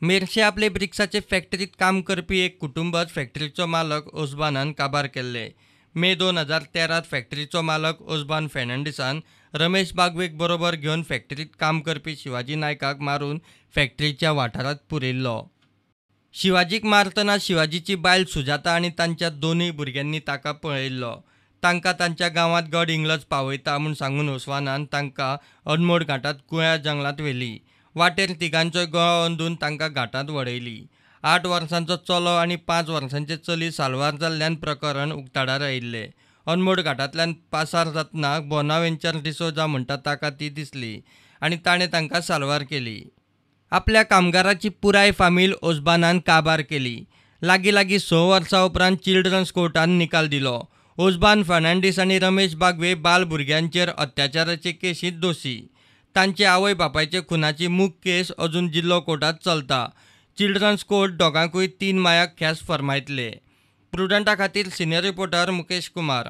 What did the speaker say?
मेरशे आपले ब्रिक्साचे फॅक्टरीत काम करपी एक कुटुंबच फॅक्टरीचो मालक ओसबानान काबार केल्ले. मे 2013 फॅक्टरीचो मालक ओसबान फेर्नांडीसान रमेश बागवेक बरोबर घेवन फॅक्टरीत काम करपी शिवाजी नायकाक मारून फॅक्टरीच्या वाठारांत पुरिल्लो. शिवाजीक मारतना शिवाजीची बायल सुजाता आनी तांच्या दोनूय भुरग्यांनी ताका पळयिल्लो. तांकां तांच्या गांवांत गड इंग्लज पावयता म्हूण सांगून ओसवानान तांकां अनमोड घाटांत कुळ्या जंगलांत व्हेली. वाटेर तिगांचोय गळो अंदून तांकां घाटांत वडयली. 8 वर्सांचो चलो आनी 5 वर्सांचे चली साल्वार जाल्ल्यान प्रकरण उक्ताडार आयिल्लें. अनमोड घाटांतल्यान पासार जातना बोनावेंचर डिसोजा म्हणटा ताका ती दिसली आनी ताणें तांकां साल्वार केली. आपल्या कामगाराची पुराय फामील ओसबानान काबार केली. लागीं लागीं 6 वर्सां उपरांत चिल्ड्रन्स कोर्टान निकाल दिलो. ओसबान फर्नांडीस आनी रमेश बागवे बाल भुरग्यांचेर अत्याचाराचे केशींत दोशी. तांचे आवय बापायचे खुनाची मूक केस अजून जिल्लो कोर्टांत चलता. चिल्ड्रन्स कोर्ट दोगांकूय 3 मायाक ख्यास्त फर्मायतले. प्रुडंटा खातीर सिनियर रिपोर्टर मुकेश कुमार.